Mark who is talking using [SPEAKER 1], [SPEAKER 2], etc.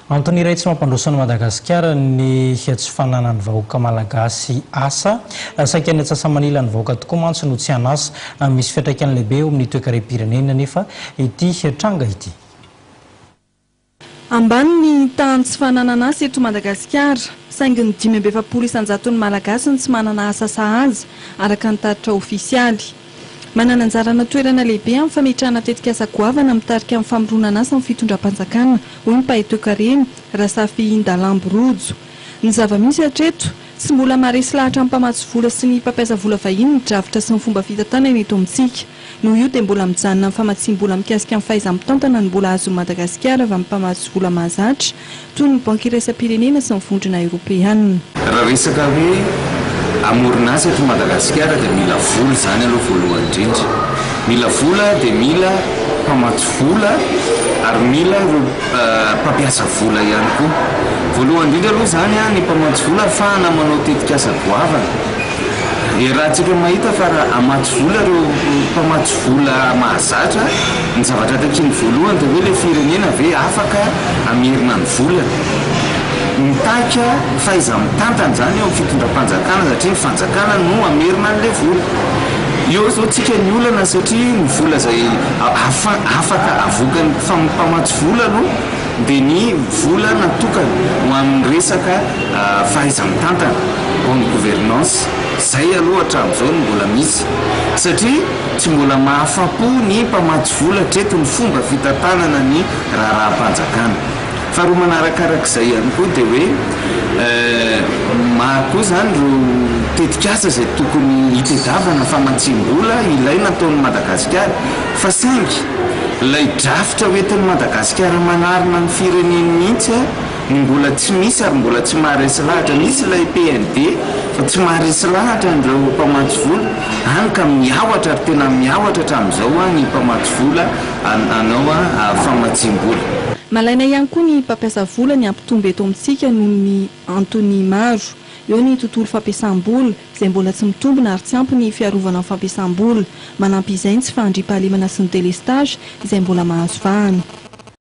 [SPEAKER 1] Antony iray tsy mampandroso an'i Madagasikara ny tsy fananan'ny vahoaka malagasy asa. Saika ny antsasa-manilan'ny vahoaka tokoa mantsy no tsy an'asa. Misy fiantraikany lehibe eo amin'ny toekarem-pirenena anefa ity tranga ity.
[SPEAKER 2] Ambany ny tahan'ny tsy fananana asa eto Madagasikara, saingy ny 45 isan-jaton'ny Malagasy no tsy manana asa sahaza, araka ny tatitra ofisialy. Manana anjarana toerana lehibe amin'ny fametrahana tetikasa goavana mitarika amin'ny famoronana asa ny fitondram-panjakana, hoy ny mpahay toekarena, Rasafihindalambo Rojo. Ny zava-misy hatreto, tsy mbola maharesy lahatra ny mpamatsy vola sy ny mpampiasa vola vahiny ny drafitra sy ny fomba fitantanana eto amintsika. Noho io dia mbola mijanona amin'ny famatsiam-bola mikasika ny fahaiza-mitantana ny mbola azon'i Madagasikara avy amin'ny mpamatsy vola mahazatra, toy ny Banky iraisam-pirenena sy ny Vondrona Eoropeanina.
[SPEAKER 3] Raha resaka hoe hamorona asa eto Madagasikara dia mila vola izany aloha voalohany indrindra. Mila vola dia mila mpamatsy vola ary mila ireo mpampiasa vola ihany koa. Voalohany indrindra aloha izany ny mpamatsy vola ahafahana manao tetikasa goavana. Iarahantsika mahita fa raha hamatsy vola ireo mpamatsy vola mahazatra, ny zavatra takiany voalohany dia hoe ilay firenena ve afaka hamerina ny volany. Mitaky fahaiza-mitantana izany eo amin'ny fitondram-panjakana satria ny fanjakana no hamerina an'ilay vola. Eo izao tsika ny olana satria ny vola izay afaka avoakan'ny mpamatsy vola aloha dia ny vola natokana ho amin'ny resaka fahaiza-mitantana, bonne gouvernance, izay aloha hatramin'izao no mbola misy satria tsy mbola mahafapo ny mpamatsy vola hatreto ny fomba fitantanana ny raharaham-panjakana. Faharoa manarakarak'izay ihany koa dia hoe maro koa izany ireo tetikasa izay tokony hitedavana famatsiam-bola ilaina ataon'i Madagasikara fa saingy ilay drafitra hoentin'i Madagasikara manarina ny fireneny mihitsy no mbola tsy misy ary mbola tsy maharesy lahatra. Misy ilay PND fa tsy maharesy lahatra an'ireo mpamatsy vola, hany ka miahotra ary tena miahotra hatramin'izao ny mpamatsy vola hanao famatsiam-bola.
[SPEAKER 2] Malaina ihany koa ny mpampiasa vola ny hampitombo eto amintsika noho ny antony maro. Eo ny tontolo fampiasam-bola, izay mbola tsy mitombina ary tsy ampy ny fiarovana ny fampiasam-bola. Manampy izay ny tsy fahandriampahalemana sy ny délestage, izay mbola mahazo vahana.